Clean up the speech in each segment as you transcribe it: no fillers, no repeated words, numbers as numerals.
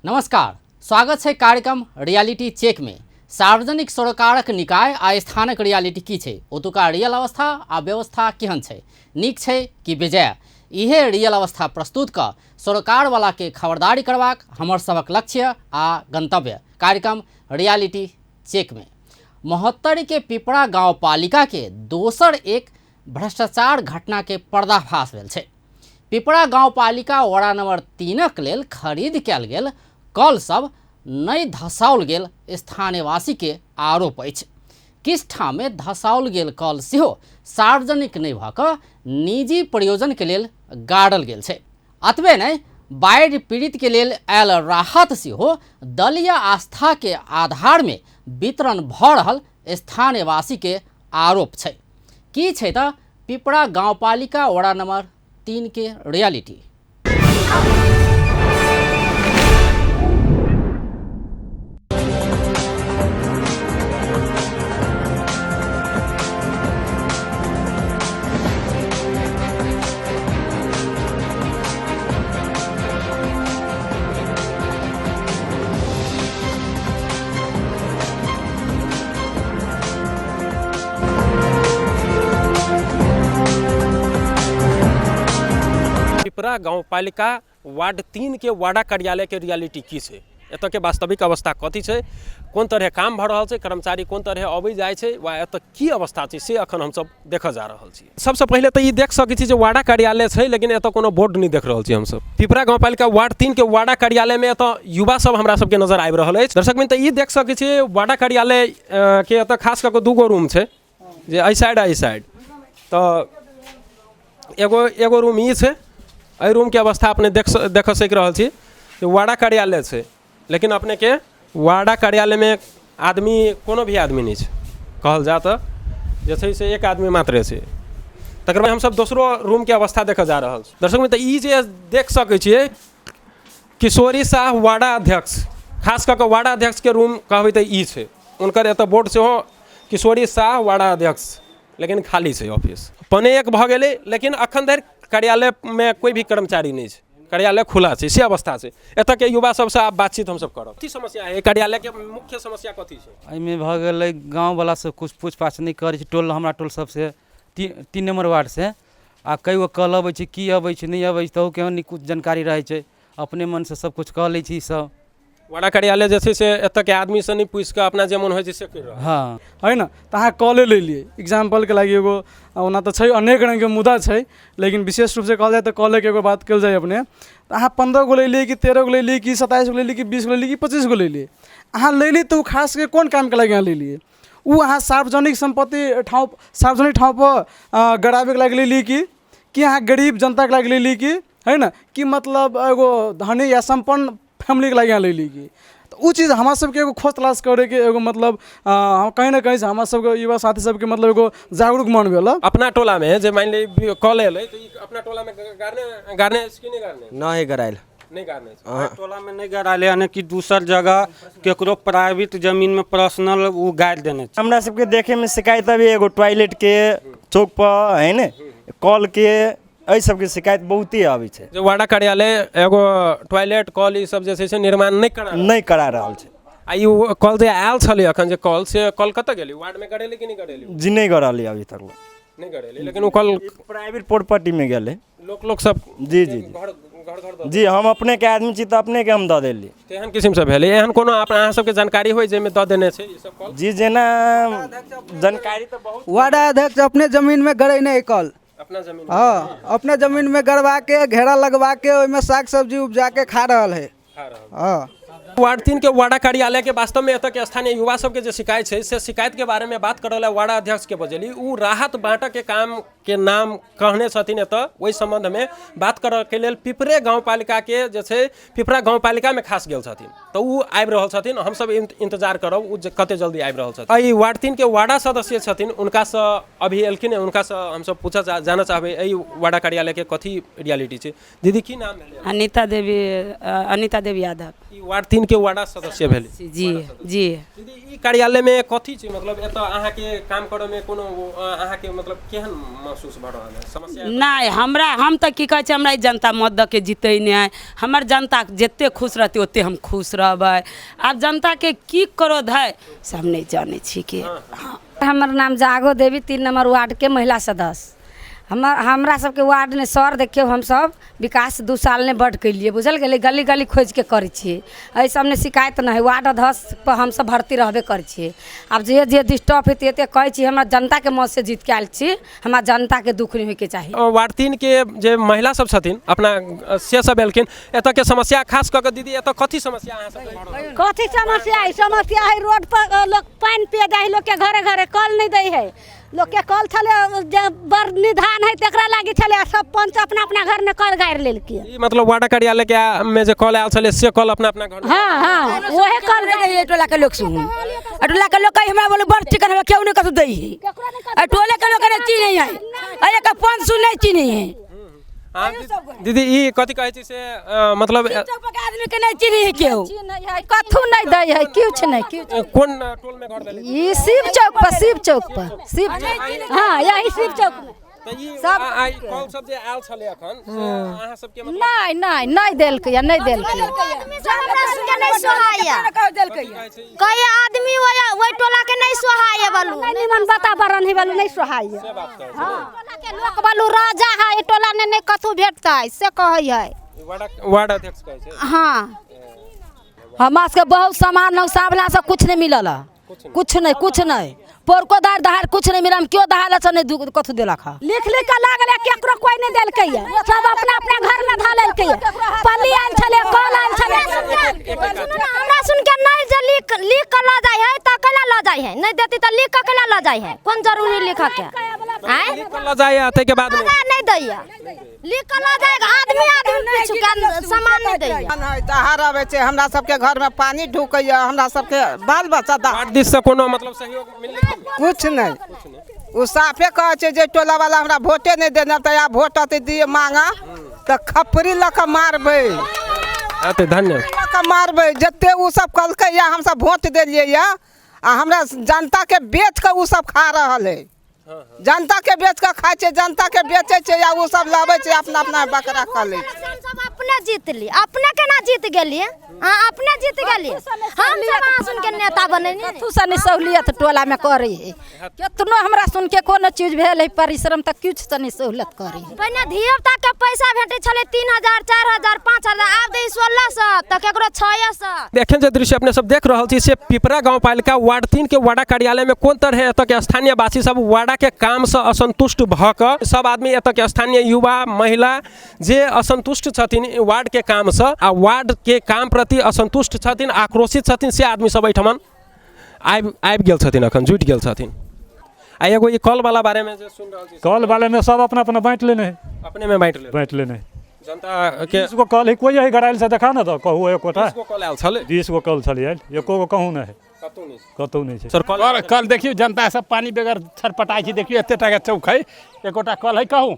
नमस्कार, स्वागत छै कार्यक्रम रियलिटी चेक में। सार्वजनिक सरोकारक निकाय आ स्थानक रियलिटी की छै, ओतुका रियल अवस्था आ व्यवस्था केहन छै, नीक छै कि बेजाय, इहे रियल अवस्था प्रस्तुत कऽ सरोकारवाला के खबरदारी करबाक हमर सभक लक्ष्य आ गंतव्य। कार्यक्रम रियलिटी चेक में महोत्तरी के पिपरा गांवपालिका के दोसर एक भ्रष्टाचार घटना के पर्दाफाश भेल छै। पिपरा गांवपालिका वडा नंबर 3 लेल खरीद कयल गेल कल सब नहि धसाओल गेल स्थानीयवासी के आरोप अछि। किछु ठाम में धसाओल गेल कल सेहो सार्वजनिक नहि भऽ कऽ निजी प्रयोजन के लेल गाड़ल गेल छै। अतबे नहि, बाढ़ि पीड़ित के लेल आयल राहत सेहो दलीय आस्था के आधार में वितरण भऽ रहल स्थानीयवासी के आरोप छै। की छै तऽ पिपरा गांवपालिका वडा नंबर 3 के रियलिटी। पिपरा गांवपालिका वार्ड 3 के वाडा कार्यालय के रियलिटी की छै, एतऽ के वास्तविक अवस्था कथी छै, कोन तरह काम भऽ रहल छै, कर्मचारी कोन तरह अबै जाइ छै वा एतऽ की अवस्था छै, से अखन हमसब देखऽ जा रहल छी। सबसँ पहिले तऽ ई देख सकै छी जे वाडा कार्यालय छै, लेकिन एतऽ कोनो बोर्ड नहि देख रहल छी हमसब। पिपरा गांवपालिका वार्ड 3 के वाडा कार्यालय में एतऽ युवा सब हमरा सबके नजर आबि रहल अछि। दर्शक मित्र, ई देख सकै छी वाडा कार्यालय के एतऽ खास कऽ कऽ दूगो रूम छै, जे एहि साइड आ एहि साइड। तऽ एगो एगो रूम ई छै, एहि रूमके अवस्था अपने देख सकि रहल छी जे वाडा कार्यालय छै, लेकिन अपनेके वाडा कार्यालयमे आदमी कोनो भी आदमी नहि छै। कहल जाय तऽ जे छै से एक आदमी मात्र छै। तकर बाद हमसब दोसरो रूमके अवस्था देखऽ जा रहल छी। दर्शक मित्र, ई जे देख सकै छियै किशोरी साह वाडा अध्यक्ष, खास कऽ कऽ वाडा अध्यक्षके रूम कहबै तऽ ई छै। हुनकर एतऽ बोर्ड सेहो किशोरी साह वाडा अध्यक्ष, लेकिन खाली छै ऑफिस। 12:45 भऽ गेलै, लेकिन अखन धरि कार्यालयमे कोइ भी कर्मचारी नहि छै, कार्यालय खुला छै, से अवस्था छै। एतऽके युवा सबसँ आब बातचीत हमसब करब। कथी समस्या है कार्यालयके, मुख्य समस्या कथी छै? एहिमे भऽ गेलै गाँववला सब किछु पूछपाछ नहि करै छै। टोल हमरा टोल सबसँ 3 नम्बर वार्डसँ आ कई गो कल अबै छै, की अबै छै नहि अबै छै, तहूके नहि किछु जानकारी रहै छै। अपने मनसँ सब किछु कऽ लै छी सब। वाडा कार्यालय जे छै से एतऽके आदमीसँ नहि पूछि कऽ अपना जे मन होइ छै से करि रहल। हँ है ने, तऽ अहाँ कले ले लियै एग्जाम्पलके लागि एगो, ओना तऽ छै अनेक रङ्गके मुद्दा छै, लेकिन विशेष रूपसँ कहल जाय तऽ कलेके एगो बात कयल जाय अपने। तऽ अहाँ 15 गो लेलियै कि 13 गो लेलियै कि 27 गो लेलियै कि 20 गो लेलियै कि 25 गो लेलियै, अहाँ लेलियै तऽ ओ खासके कोन कामके लागि अहाँ लेलियै? ओ अहाँ सार्वजनिक सम्पत्ति ठाउँ सार्वजनिक ठाउँपर गड़ाबैके लागि लेलियै कि अहाँ गरीब जनताके लागि लेलियै कि है ने, कि मतलब एगो धनी या सम्पन्न फैमिलीके लागि अहाँ लेलियै कि? तऽ ओ चीज हमरा सबके एगो खोज तलाश करैके एगो मतलब कहीं ने कहीं से हमरा सबके युवा साथी सबके मतलब एगो जागरूक मन भेल। अपना टोलामे जे मानि लिअ कल एलै तऽ ई अपना टोलामे गाड़ने गाड़ने अछि कि नहि गाड़ने? नहि गड़ायल। नहि गाड़ने छै। टोलामे नहि गड़ायल, यानी कि दोसर जगह केकरो प्राइवेट जमीनमे पर्सनल ओ गाड़ि देने छै। हमरा सबके देखैमे शिकायत अभी एगो टॉयलेटके चौकपर है ने, कलके, एहि सबके शिकायत बहुते आबै छै। जे वाडा कार्यालय एगो टॉयलेट कल ई सब जे छै से निर्माण नहि करा नहि करा रहल छै। आ ई कल जे आयल छलै अखन जे कल, से कल कतऽ गेलै? वार्डमे गड़ेलै कि नहि गड़ेलै? जी नहि गड़लै अभी तक। नहि गड़ेलै, लेकिन ओ कल प्राइवेट प्रॉपर्टीमे गेलै। लोक सब जी जी घर घर घर जी, हम अपनेके आदमी छी तऽ अपनेके हम दऽ देली। तेहन किसिमसँ भेलै। एहन कोनो अहाँ सबके जानकारी होइ जाहिमे दऽ देने छै ई सब कल? जी जेना जानकारी तऽ बहुत। वार्ड अध्यक्ष अपने जमीनमे गड़ै नहि कल। अपना जमीन? हाँ, अपने जमीन में गड़वा के घेरा लगवा के ओहिमे साग सब्जी उपजा के खा रहल है। खा रहल। हाँ। वार्ड 3 के वाडा कार्यालय के वास्तव में एतऽ के स्थानीय युवा सबके जे शिकायत छै से शिकायत के बारे में बात करऽ ला वाडा अध्यक्ष के बजेली। उ राहत बांटऽ के काम के नाम कहने छथिन। एतऽ ओहि संबंध में बात करऽ के लेल पिपरे गांवपालिका के जे छै पिपरा गांवपालिका में खास गेल छथिन, तऽ उ आबि रहल छथिन। हमसब इंतजार करब उ कते जल्दी आबि रहल छथिन। एहि वार्ड 3 के वाडा सदस्य छथिन, उनकासँ अभी एलखिन हँ, उनकासँ हमसब पूछऽ जानऽ चाहबै एहि वाडा कार्यालय के कथी रियलिटी छै। दीदी की नाम भेलै? अनिता देवी, अनिता देवी यादव। ई वार्ड 3 3 के वार्ड सदस्य भेली। जी जी। दीदी ई कार्यालय में कथी छै, मतलब एतऽ अहाँके काम करऽ में कोनो अहाँके मतलब केहन महसूस भऽ रहल है समस्या? नहि हमरा, हम तऽ की कहै छै, हमरा ई जनता मत दऽ के जीतै नहि, हमर जनता जते खुश रहतै ओते हम खुश रहबै। आब जनताके की क्रोध है से हम नहि जानै छी कि। हाँ। हमर नाम जागो देवी, 3 नंबर वार्ड के महिला सदस्य। हमरा सबके वार्ड ने सर देखियौ, हम सब विकास 2 साल ने बड केलिए, बुझल गेलै, गली गली खोज के करै छियै, एहि सबने शिकायत नहि है। वार्ड अध्यक्ष पर हम सब भर्ती रहबे करै छियै। आब जे जे डिस्टर्ब हेतै एते कहै छी, हमरा जनता के मत से जीत के आयल छी, हमरा जनता के दुख नहि होइके चाही। वार्ड 3 के जे महिला सब छथिन अपना से सब एलखिन, एतऽ के समस्या खास कऽ के दीदी एतऽ कथी समस्या अहाँ सबके? कथी समस्या है? समस्या है रोड पर लोग पानि पिए जाइ है, लोग के घरे घरे कल नहीं दै है, लोग के कल छले जे बड़ निधान है तकरा लागी छले, सब पंच अपना अपना घर में कल गाड़ि लेलकै। ई मतलब वार्ड कार्यालय के में जे कल आयल छले से कल अपना अपना घर में? हाँ हाँ, वहे कल दै टोला के लोग सुन, टोला के लोग कहे हमरा बोले बड़ चिकन हमरा केहू नहीं कथू दै है, टोले के लोग के चिन्है है, अरे के पंच सुन नहीं चिन्है है। दीदी ई कथी कहै छी से मतलब आदमी के नहीं चिन्है है केहू, कथू नहीं दै है, किछु नहीं, किछु। कोन टोल में घर भेलै? ई शिव चौक पर, शिव चौक पर, शिव, हाँ यही शिव चौक में। सब कल सब जे आयल छलै अखन से अहाँ सबके मतलब नहीं नहीं नहीं देलकै, नहीं देलकै। आदमी सब हमरा सबके नहीं सोहाइया, कई आदमी ओहि टोला के नहीं सोहाइया, बालू निमन वातावरण है, बालू नहीं सोहाइया। टोला के लोक बालू राजा है, ई टोला ने नहीं कथू भेटतै से कहै है वार्ड अध्यक्ष कहै छै। हाँ हमरा सबके बहुत सामान नौसावला सब कुछ नहीं मिलल है, कुछ नहीं, कुछ नहीं, पोरको दार दहार कुछ नहीं मिलल, क्यों दहार से नहीं कथू देलक है। लिख लिख के लागल केकरो कोई नहीं देलकै, सब अपना अपना घर में धा लेलकै। पल्ली आयल छलै, कल आयल छलै, हमरा सुन के नहीं जे लिख लिख के लऽ जाइ है तऽ कैला लऽ जाइ है, नहीं देती तऽ लिख के कैला लऽ जाइ है, कोन जरूरी लिख के? आँय लिख के लऽ जाइ है ताहिके बाद नहीं दैया, लिख के लऽ जाइ आदमी आदमी पीछू के सामान नहीं दैया। दहार आबै छै, हमरा सबके घर में पानी ढुकैया, हमरा सबके बाल बच्चा वार्ड दिस से कोनो मतलब सहयोग मिललै? कुछ नहीं। ओ साफे कहै छै जे टोला वाला हमरा वोटे नहीं देना, तऽ आब वोट अतै दिए मांगा तऽ खपरी लऽ कऽ मारबै। धन्यवाद। लऽ कऽ मारबै जते ओ सब कहलकै या हम सब वोट देलियै या, आ हमरा जनता के बेच कऽ ओ सब खा रहल है, जनता के बेच कऽ खाइ छै, जनता के बेचै छै या ओ सब लाबै छै अपना अपना बकरा कऽ लै छै। हम सब अपने जीतली, अपने केना जीत गेलियै? अहाँ अपने जीत गेलियै, हम सब अहाँ सुन के नेता बनेनी। कथू से नहीं सहूलियत टोला में करै है, केतनो हमरा सुन के कोनो चीज भेल है परिश्रम तऽ किछु से नहीं सहूलियत करै है। पहिने धिया पुता के पैसा भेटै छलै 3000, 4000, 5000, आब दै 1600 तऽ केकरो 600। एखन जे दृश्य अपने सब देख रहल छी से पिपरा गाँवपालिका वार्ड 3 के वार्ड कार्यालय में कोन तरह एतऽ के स्थानीयवासी सब वार्ड के काम से असंतुष्ट भऽ कऽ सब आदमी एतऽ के स्थानीय युवा महिला जे असंतुष्ट छथिन वार्ड के काम से आ वार्ड के काम प्रति असंतुष्ट छथिन, आक्रोशित छथिन, से आदमी सब एहिठमन आबि गेल छथिन, अखन जुटि गेल छथिन। आ एगो ई कल वाला बारे में जे सुन रहल छी, कल वाले में सब अपना अपना बाँटि लेने है, अपने में बाँटि लेने, बाँटि लेने है जनता के। 20 गो कल है, कोई है गड़ायल से देखा न तऽ कहू एकोटा 20 गो कल आयल छलै, 20 गो कल छलै आयल, एको गो कहूँ नहि है, कतौ नहि छै। सर कल कल देखियौ जनता सब पानी बगैर छटपटाइ छै, देखियौ एते टाके चौक है, एकोटा कल है कहूँ,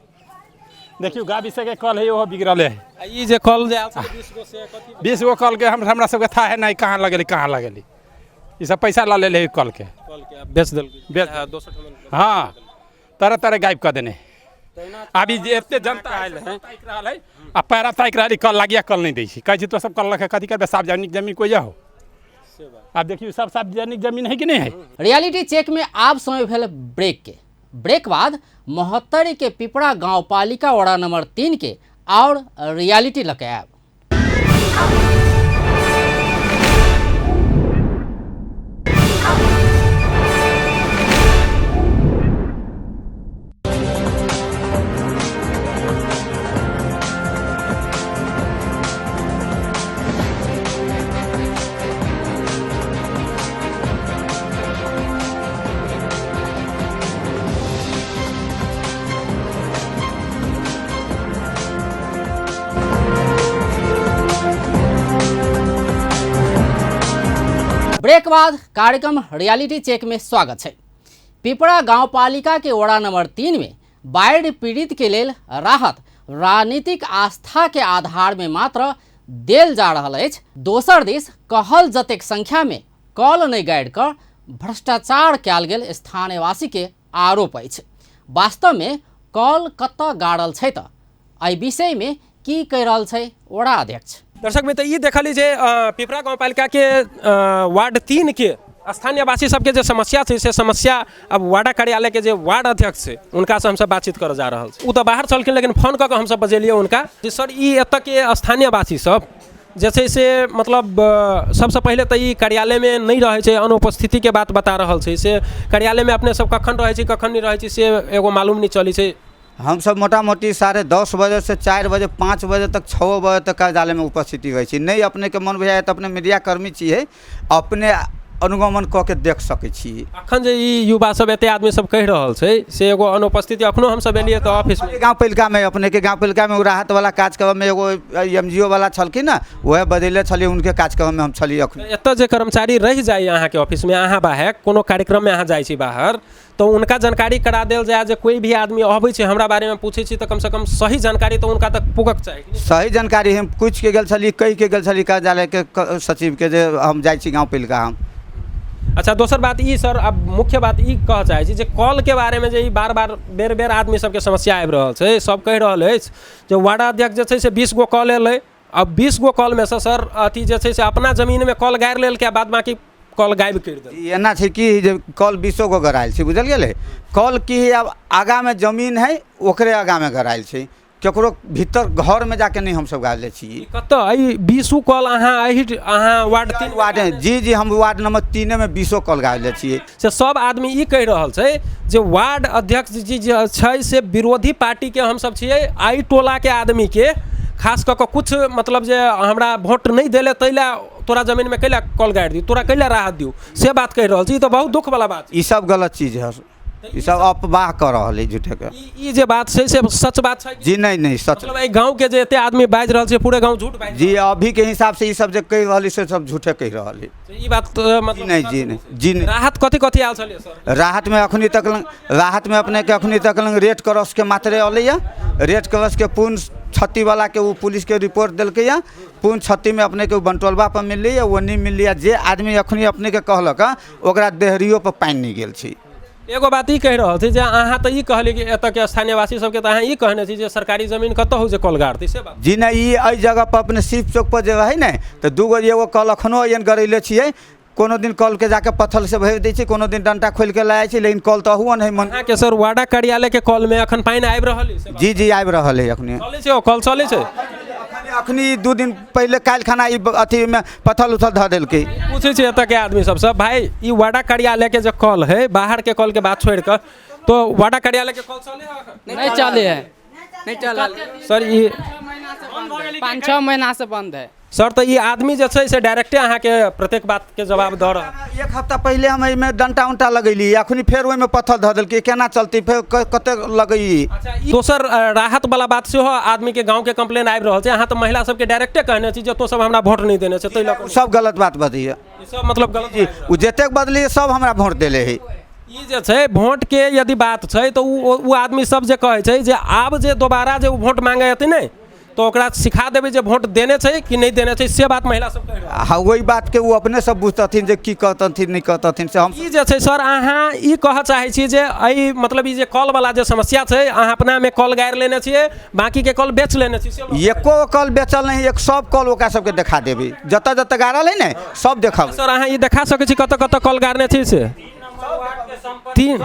देखियौ गाबी सबके कल है ओहो बिगड़ले है। ई जे कल जे आयल छलै 20 गो से कथी? 20 गो कल के हमरा सबके था है नहीं, कहाँ लगेली कहाँ लगेली, ई सब पैसा लऽ लेले है कल के, कल के बेच देलकै, बेच दोसर ठाम, हाँ तरह तरह गायब कऽ देने। अभी जे एते जनता आयल है ताकि रहल है आ पैरा ताकि रहल है, कल लागिया कल नहीं दै छै, कहै छै तो सब कल लखे कथी करबै, सार्वजनिक जमीन कोइ हो। आब देखियौ सब सार्वजनिक जमीन है कि नहीं है। रियलिटी चेक में आब समय भेल ब्रेक के, ब्रेक बाद महोत्तरी के पिपरा गाँवपालिका वार्ड नंबर 3 के और रियलिटी लके आयब। ब्रेक बाद कार्यक्रम रियलिटी चेक में स्वागत है। पिपरा गांवपालिका के वड़ा नंबर 3 में बाढ़ पीड़ित के लेल राहत राजनीतिक आस्था के आधार में मात्र देल जा रहल अछि। दोसर दिस कहल जतेक संख्या में कल नहि गाड़ि कऽ भ्रष्टाचार कयल गेल स्थानीयवासी के आरोप अछि। वास्तव में कल कतऽ गाड़ल छै तऽ एहि विषय में की कहि रहल छै वडा अध्यक्ष। दर्शक मित्र, ई देखली जे पिपरा गाउँपालिका के वार्ड 3 के स्थानीयवासी सबके जे समस्या छै से समस्या अब वार्डा कार्यालय के जे वार्ड अध्यक्ष छै उनका से हमसब बातचीत करऽ जा रहल छी। ओ तऽ बाहर छलखिन लेकिन फोन कऽ के हमसब बजेलियै उनका जे सर ई एतऽ के स्थानीयवासी सब जे छै से मतलब सबसँ पहिले तऽ ई कार्यालयमे नहि रहै छै, अनुपस्थितिके बात बता रहल छै। से कार्यालयमे अपने सब कखन रहै छी कखन नहि रहै छी से एगो मालूम नहि चलै छै। हम सब मोटा मोटी 10:30 बजे से 4 बजे 5 बजे तक 6 बजे तक कार्यालय में उपस्थिति रहै छी। नहीं अपने के मन बुझाए तऽ अपने मीडिया कर्मी छियै, अपने अनुगमन कऽ के देख सकै छी। अखन जे ई युवा सब एते आदमी सब कहि रहल छै से एगो अनुपस्थिति अखनो हमसब एलियै तऽ ऑफिस में गाँवपालिका में अपने के गाँवपालिका में राहत वाला कार्यक्रम में एगो एमजीओ वाला छलखिन ने, वएह बदले छलियै, उनके कार्यक्रम में हम छलियै। अखन एतऽ जे कर्मचारी रहि जाइए अहाँके ऑफिस में, अहाँ बाहर कोनो कार्यक्रम में अहाँ जाइ छी बाहर तऽ उनका जानकारी करा देल जाय जे कोई भी आदमी अबै छै हमरा बारे में पूछै छी तऽ कमसँ कम सही जानकारी तऽ उनका तक पुगक चाही। सही जानकारी हम पूछि के गेल छलियै, कहि के गेल छलियै कार्यालय के सचिव के जे हम जाइ छी गाँवपालिका हम। अच्छा, दोसर बात ई सर, अब मुख्य बात ई कहऽ चाहै छी जे कल के बारे में जे ई बार बार बेर बेर आदमी सबके समस्या आबि रहल छै। सब कहि रहल अछि जे वार्ड अध्यक्ष जे छै से 20 गो कल एलै, अब 20 गो कल में से सर अथी जे छै से अपना जमीन में कल गाड़ि लेलकै, बाद बाकी कल गायब करि देलकै। एना छै कि जे कल 20 गो गड़ायल छै, बुझल गेलै। कल की है, आब आगाँमे जमीन है ओकरे आगाँमे गड़ायल छै, केकरो भीतर घरमे जाके नहि हमसब गाड़ले छी। कतऽ एहि 20 कल अहाँ एहि अहाँ वार्ड 3 वार्ड जी जी हम वार्ड नंबर 3 में 20 कल गाड़ले छियै। से सब आदमी ई कहि रहल छै जे वार्ड अध्यक्ष जी जे छै से विरोधी पार्टीके हमसब छियै, एहि टोलाके आदमीके खास कऽ कऽ कुछ मतलब जे हमरा वोट नहि देले ताहि लए तोरा जमीनमे कैला कल गाड़ि दियौ, तोरा कैला राहत दियौ, से बात कहि रहल छी। ई तऽ बहुत दुःखवला बात छै। ई सब गलत चीज है, ई सब अफवाह कऽ रहल है झूठे के। ई जे बात छै से सच बात छै? जी नहीं नहीं सच। मतलब एहि गाँवके जे एते आदमी बाजि रहल छै पूरे गाँव झूठ बाजि जी अभी के हिसाब से ई सब जे कहि रहल है से सब झूठे कहि रहल है। ई बात मतलब नहीं जी नहीं जी नहीं। राहत कथी कथी आयल छलै सर? राहत में अखनी तक राहत में अपने के अखनी तक रेड क्रॉस के मात्रे अलैया, रेड क्रॉस के पूर्ण क्षति वाला के वो पुलिस के रिपोर्ट देलकै, पूर्ण क्षति में अपने के बंटोलबा पर मिलली वो नहीं मिलली। जे आदमी अखनी अपने के कहलक ओकरा देहरियो पर पानि नहि गेल छै। एगो बात ई कहि रहल छी जे अहाँ तऽ ई कहलियै कि एतऽके स्थानीयवासी सबके तऽ अहाँ ई कहने छी जे सरकारी जमीन कतऽ हो जे कल गाड़तै, से बात जी नहीं। ई एहि जगह पर अपने शिव चौक पर जे रहै ने तऽ 2 गो एगो कल अखनो एहन गड़ैले छियै, कोनो दिन कल के जाके पत्थर से भरि दै छै, कोनो दिन डंटा खोलि के लए जाइ छै, लेकिन कल तऽ अहुओ नहि मन। अहाँके सर वार्डा कार्यालय के कल में अखन पानि आबि रहल है? जी जी आबि रहल है। अखनी चलै छै, कल चलै छै। अखनी 2 दिन पहिले काल्हि खाना ई अथी में पत्थर उथल धऽ देलकै। पूछै छै एतऽ के आदमी सबसँ, भाई ई वार्डा कार्यालय के जे कल है, बाहर के कल के बात छोड़ि कऽ, तो वार्डा कार्यालय के कल चले है अखन? नहीं चले है, नहीं चलल सर। ई 5-6 महीना से बंद है सर। तऽ ई आदमी जे छै से डायरेक्टे अहाँके प्रत्येक बातके जवाब दऽ रहल। एक हफ्ता पहिले हम एहिमे डंटा उंटा लगेली, अखनी फेर ओहिमे पत्थर धऽ देलकै, केना चलतै, फेर कतेक लगैली। दोसर राहत वाला बात सेहो आदमीके गाँवके कंप्लेन आबि रहल छै। अहाँ तऽ महिला सबके डायरेक्टे कहने छी जे तो सब हमरा वोट नहि देने छै, ताहि लऽ कऽ सब गलत बात बजैया। ई सब मतलब गलत जी, ओ जतेक बदलियै सब हमरा वोट देले है। ई जे छै वोट के यदि बात छै तऽ ओ आदमी सब जे कहै छै जे आब जे दोबारा जे ओ वोट मांगे एतै ने तो ओकरा सिखा देबै जे वोट देने छै कि नहि देने छै, से बात महिला सब कहि रहल। हाँ वही बात के वो अपने सब बुझतथिन जे की कहतथिन नहि कहतथिन से हम। ई जे छै सर अहाँ ई कहऽ चाहै छी जे एहि मतलब ई जे कल वाला जे समस्या छै अहाँ अपनामे कल गाड़ि लेने छियै, बाकीके कल बेच लेने छी, से एको कल बेचल नहि, एक सब कल ओकरा सबके देखा देबै, जतऽ जतऽ गाड़ल है ने सब देखब। सर अहाँ ई देखा सकै छी कतऽ कतऽ कल गाड़ने छी से? 3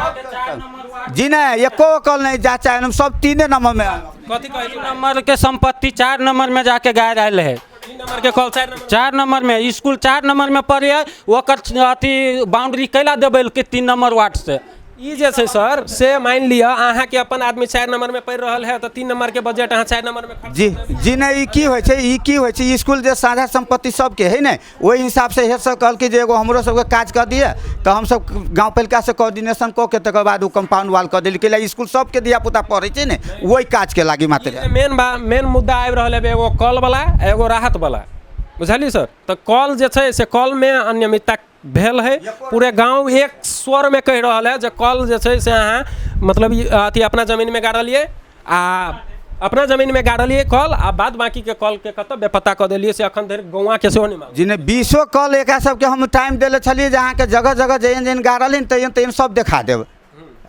जी नहीं, एको कल नहीं जा चाहे हम सब 3 नंबर में। कथी कहै छी? नंबर के संपत्ति 4 नंबर में जाके गाड़ आयल है। 3 नंबर के कल 4 नंबर, 4 नंबर में स्कूल 4 नंबर में पड़े, ओकर अथी बाउंड्री कैला देबै के 3 नंबर वार्ड से। ई जे छै सर से मानि लिअ अहाँके अपन आदमी 4 नंबर में पढ़ि रहल है तऽ 3 नंबर के बजट अहाँ 4 नंबर में खर्च जी जी नहीं। ई की होइ छै, ई की होइ छै, स्कूल जे साझा संपत्ति सबके है ने ओहि हिसाब से हेड सर कहलकै जे एगो हमरो सबके काज कऽ दिअ, तऽ हमसब गाँवपालिका से कोऑर्डिनेशन कऽ के तकर बाद ओ कंपाउंड वाल कऽ देलकै। कैला स्कूल सबके धियापुता पढ़ै छै ने, ओहि काजके लागी मात्र। मेन मुद्दा आबि रहल है एगो कल वाला एगो राहत वाला, बुझलियै सर? तऽ कल जे छै से कल में अनियमितता भेल है, पूरे गाँव एक स्वर में कहि रहल है जे कल जे छै से अहाँ मतलब अथी अपना जमीनमे गाड़लियै आ अपना जमीन में गाड़लियै कल आ बाद बाकी के कल के कतऽ बेपत्ता कऽ देलियै से अखन धरि गौआँ के सेहो नहि मालूम। जिने 20 कल एकरा सबके हम टाइम देले छलियै जे अहाँके जगह जगह जेहन जेहन गाड़लिन तेहन तेहन सब देखा देब।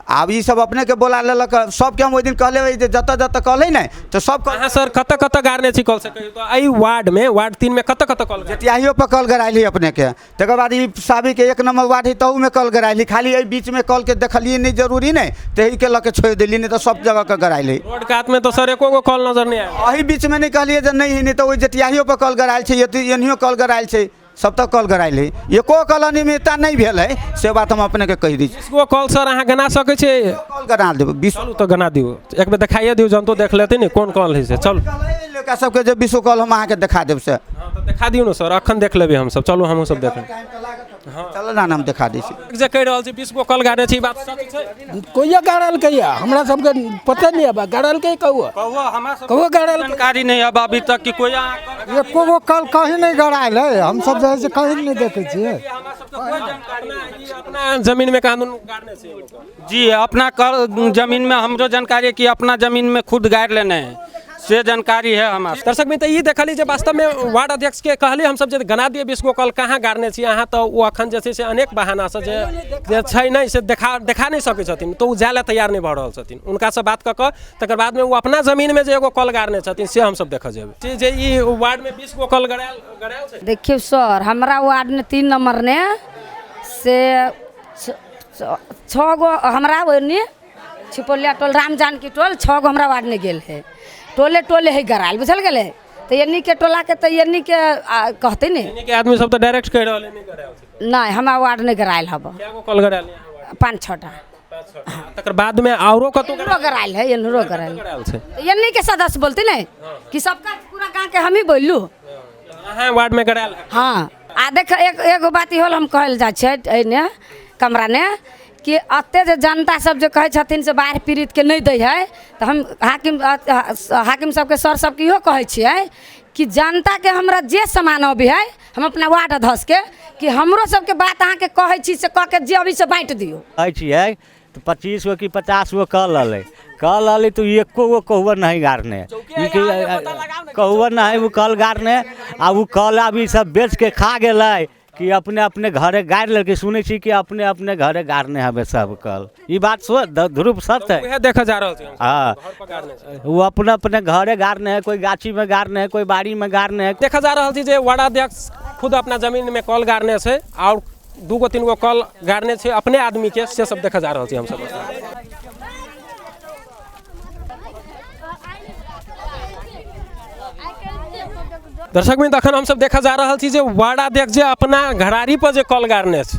आब ई सब अपने के बोला लेलक, सबके हम ओहि दिन कहले रही जे जतऽ जतऽ कल है ने तऽ सब अहाँ सर कतऽ कतऽ गाड़ने छी कल से कहियौ तऽ एहि वार्ड में वार्ड 3 में कतऽ कतऽ कल जटियाहियो पर कल गरायली अपने के, तकर बाद ई साबी के 1 नंबर वार्ड है तहू में कल गरायली। खाली एहि बीच में कल के देखलियै नहि जरूरी नहि तऽ एहि के लऽ के छोड़ि देलियै, नहि तऽ सब जगह के गरायली। रोड कात में तऽ सर एको गो कल नजर नहि आयल। एहि बीच में नहि कहलियै जे नहि है, नहि तऽ ओहि जटियाहियो पर कल गरायल छै, एनहियो कल गरायल छै, सब तक कल गरायल है, एको कल अनियमितता नहि भेल है, से बात हम अपने के कहि दै छी। 20 गो कल सर अहाँ गना सकै छियै? कल गना देब 20। चलू तऽ गना दियौ, एक बेर देखाइए दियौ, जनतो देख लेतै ने कोन कल है से। चलू लड़का सबके जे 20 कल हम अहाँके देखा देब से। हँ तऽ देखा दियौ ने सर, अखन देख लेबै हमसब। चलू हमहूँ सब देखबै। चलू ना हम देखा दै छी। जे कहि रहल छी 20 गो कल गाड़ने छी, बात सच छै? कोइया गाड़लकै या हमरा सबके पता नहि अब गाड़लकै कौआ, कौआ गाड़ल जानकारी नहीं अब अभी तक कि कोई एको गो कल कहीं नहीं गड़ायल है, हम सब जे है से कहीं नहीं देखे छियै। अपना जमीन में कानून गाड़ने छै जी, अपना कल जमीन में हमरो जानकारी है कि अपना जमीन में खुद गाड़ लेने हैं, से जानकारी है हमारा। दर्शक मित्र ई देखली जे वास्तव में वार्ड अध्यक्ष के कहली हमसब जे गना दिए 20 गो कल कहाँ गाड़ने छी अहाँ, तऽ ओ अखन जे छै से अनेक बहाना से जे छै नहि से देखा नहि सकै छथिन, तऽ ओ जाय लए तैयार नहि भऽ रहल छथिन। हुनकासँ बात कऽ कऽ तकर बादमे ओ अपना जमीनमे जे एगो कल गाड़ने छथिन से हमसब देखऽ जेबै जे ई वार्डमे 20 गो कल गड़ायल छै। देखियौ सर, हमरा वार्डमे 3 नंबर ने से 6 गो हमरा ओन्ने छिपौलिया टोल राम जानकी टोल 6 गो हमरा वार्ड में गेल है, टोले टोले है गरायल, बुझल गेलै। तऽ एन्नी के टोला के तऽ एन्नी के कहते ने, एन्नी के आदमी सब तऽ डायरेक्ट कहि रहल है नहि गरायल छै। नहि हमरा वार्ड नहि गरायल हब। कै गो कल गरायल है? 5-6 टा। 5-6 टा। तकर बाद में औरो कतौ गरायल है, एन्हरो गरायल छै। एन्नी के सदस्य बोलते ने कि सबका पूरा गाँव के हम ही बोललू। अहाँ वार्ड में गरायल है? हाँ। आ देख एगो बात इहो हम कहल जाइ छै एने कमरा ने कि एते जे जनता सब जे कहै छथिन से बाढ़ि पीड़ित के नहि दै है, तऽ हम हाकिम सबके सर सबके इहो कहै छियै कि जनता के हमरा जे सामान अबै है हम अपना वार्ड अध्यक्ष के कि हमरो सबके बात अहाँके कहै छी से कह के जे अबै से बाँटि दियौ। कहै छियै तऽ 25 गो कि 50 गो कल अलै, कल अलै तऽ एको गो कौआ नहीं गाड़ने, कौआ नहीं ओ कल गाड़ने। आ ओ कल अभी सब बेच के खा गेलै कि अपने अपने घरे गाड़ि लेलकै। सुनै छी कि अपने अपने घरे गाड़ने हवे सब कल, ई बात ध्रुव सत्य है। उएह देखऽ जा रहल छी। हाँ, वो अपने अपने घरे गाड़ने है, कोई गाछी में गाड़ने है, कोई बाड़ी में गाड़ने है। देखा जा रहल छी जे वार्डाध्यक्ष खुद अपना जमीन में कल गाड़ने छै और 2 गो 3 गो कल गाड़ने छै अपने आदमी के, से सब देखा जा रहल छी हमसब। दर्शक मित्र अखन हमसब देखा जा रहल छी जे वार्डाध्यक्ष जे अपना घरारी पर जे कल गाड़ने छै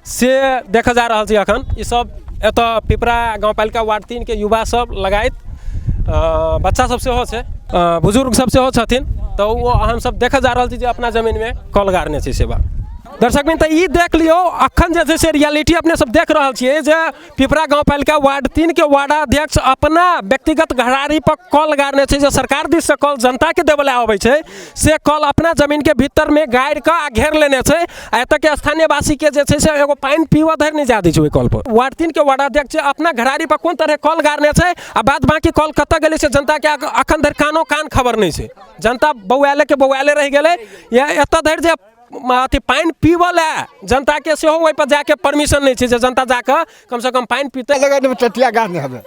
से देखा जा रहल छी अखन। ई सब एतऽ पिपरा गाँवपालिका वार्ड 3 के युवा सब लगाइत बच्चा सब सेहो छै, बुजुर्ग सब सेहो छथिन, तऽ ओ हमसब देखा जा रहल छी जे अपना जमीनमे कल गाड़ने छै से बात। दर्शक मित्र ई देख लियौ अखन जे छै से रियलिटी अपने सब देख रहल छियै जे पिपरा गाँवपालिका वार्ड 3 के वार्डाध्यक्ष अपना व्यक्तिगत घरारी पर कल गाड़ने छै। जे सरकार दिससँ कल जनताके देबय लए अबै छै से कल अपना जमीनके भीतरमे गाड़ि कऽ आ घेर लेने छै आ एतऽके स्थानीयवासीके जे छै से एगो पानि पीबऽ धरि नहि जाय दै छै ओहि कल पर। वार्ड 3 के वार्डाध्यक्ष अपना घरारी पर कोन तरह कल गाड़ने छै आ बाद बाकी कल कतऽ गेलै से जनताके अखन धरि कानो कान खबर नहि छै। जनता बौआले के बौआले रहि गेलै। या एतऽ धरि जे अथी पानि पीबऽ लए जनताके सेहो ओहिपर जाके परमिशन नहि छै जे जनता जाकऽ कमसँ कम पानि पीतै। टटिया गाड़ने हवे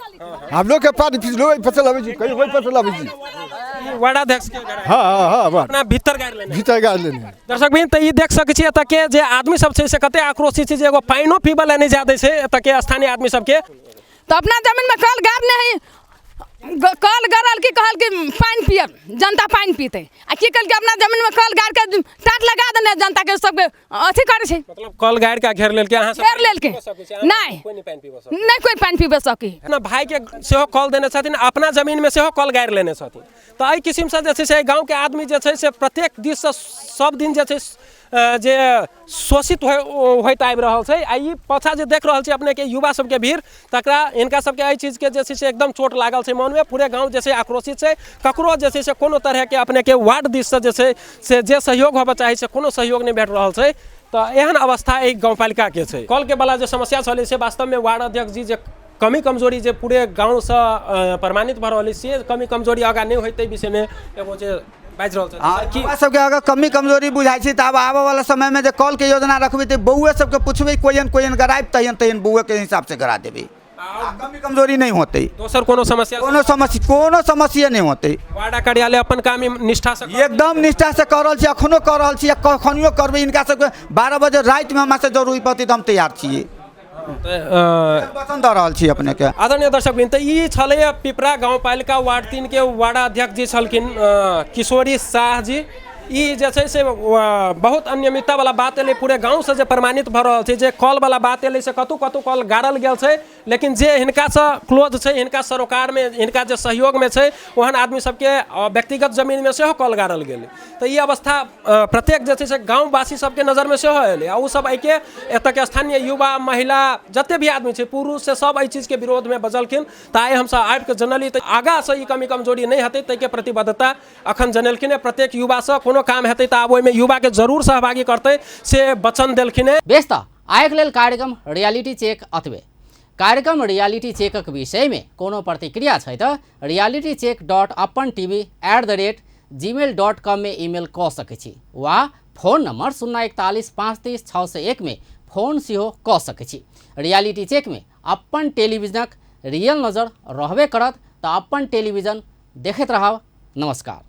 हम लोग के पानि पीलो ओहि फसल अबै छी, कहीं ओहि फसल अबै छी। वार्डाध्यक्ष के हाँ हाँ हाँ अपना भीतर गाड़ि लेने, भीतर गाड़ि लेने। दर्शक बहिन तऽ ई देख सकै छी एतऽ के जे आदमी सब छै से कते आक्रोशित छै जे एगो पानिओ पीबऽ लए नहि जाय दै छै एतऽ के स्थानीय आदमी सबके। तऽ अपना जमीनमे कल गाड़ने है, कल गड़ल की कहल कि पानि पियब, जनता पानि पीतै, आ की कहल कि अपना जमीनमे कल गाड़ि के टाट लगा देने जनता के सबके अथी करै छै। मतलब कल गाड़ि के घेर लेलकै अहाँ सब, घेर लेलकै, नहि नहि कोइ पानि पीबे सकी। अपना भाई के सेहो कल देने छथिन, अपना जमीनमे सेहो कल गाड़ि लेने छथिन। तऽ एहि किसिमसँ जे छै से गाँवके आदमी जे छै से प्रत्येक दिससँ सब दिन जे छै जे शोषित होइत आबि रहल छै। आ ई पाछाँ जे देख रहल छी अपनेके युवा सबके भीड़, तकरा हिनका सबके एहि चीजके जे छै से एकदम चोट लागल छै मनमे। पूरे गाँव जे छै आक्रोशित छै। ककरो जे छै से कोनो तरहके अपनेके वार्ड दिससँ जे छै से जे सहयोग होबऽ चाही से कोनो सहयोग नहि भेट रहल छै। तऽ एहन अवस्था एहि गाँवपालिकाके छै। कलके वाला जे समस्या छलै से वास्तवमे वार्ड अध्यक्ष जी जे कमी कमजोरी जे पूरे गाँवसँ प्रमाणित भऽ रहल अछि से कमी कमजोरी आगाँ नहि होइत, ताहि विषयमे एगो जे बाजि रहल छथि। हमरा सबके अगर कमी कमजोरी बुझाइ छै तऽ आब आबऽवला समयमे जे कलके योजना रखबै तऽ बौए सबके पुछबै कोइन कोइन गरायब तहन तहन बौएके हिसाबसँ गरा देबै, कमी कमजोरी नहि होतै। दोसर कोनो समस्या? कोनो समस्या, कोनो समस्या नहि होतै। वार्ड कार्यालय अपन काम निष्ठा से एकदम निष्ठा से कऽ रहल छी, अखनो कऽ रहल छी, कखनियो करबै। हिनका सबके 12 बजे रातिमे हमरा से जरूरी पड़तै तऽ हम तैयार छियै, वचन दऽ रहल छी अपनेके। आदरणीय दर्शक वृन्द, तऽ ई छलैए पिपरा गाउँपालिका वार्ड 3 के वार्ड अध्यक्ष जी छलखिन किशोरी शाह जी। ई जे छै से बहुत अनियमितता वाला बात एलै, पूरे गाँवसँ जे प्रमाणित भऽ रहल छै जे कल वाला बात एलै से कतहु कतहु कल गाड़ल गेल छै, लेकिन जे हिनकासँ क्लोज छै, हिनका सरोकारमे, हिनका जे सहयोगमे छै, ओहन आदमी सबके व्यक्तिगत जमीनमे सेहो कल गाड़ल गेलै। तऽ ई अवस्था प्रत्येक जे छै से गाँववासी सबके नजरमे सेहो एलै आ ओसब एहिके एतऽके स्थानीय युवा महिला जते भी आदमी छै पुरुष से सब एहि चीजके विरोधमे बजलखिन। तऽ आइ हमसब आबिके जनलियै तऽ आगाँसँ ई कमी कमजोरी नहि हेतै ताहिके प्रतिबद्धता अखन जनलखिन हेँ। प्रत्येक युवासँ कोनो काम हेतै तऽ आब ओहिमे युवाके जरूर सहभागी करतै से वचन देलखिन हेँ। बेस, तऽ आइके लेल कार्यक्रम रियलिटी चेक अतबे। कार्यक्रम रियलिटी चेकक विषयमे कोनो प्रतिक्रिया छै तऽ realitycheck.apantv@gmail.com में ईमेल कऽ सकै छी वा फोन नंबर 041 530 601 में फोन सेहो कऽ सकै छी। रियलिटी चेकमे अपन टेलीविजनक रियल नजर रहबे करत, तऽ अपन टेलीविजन देखैत रहब। नमस्कार।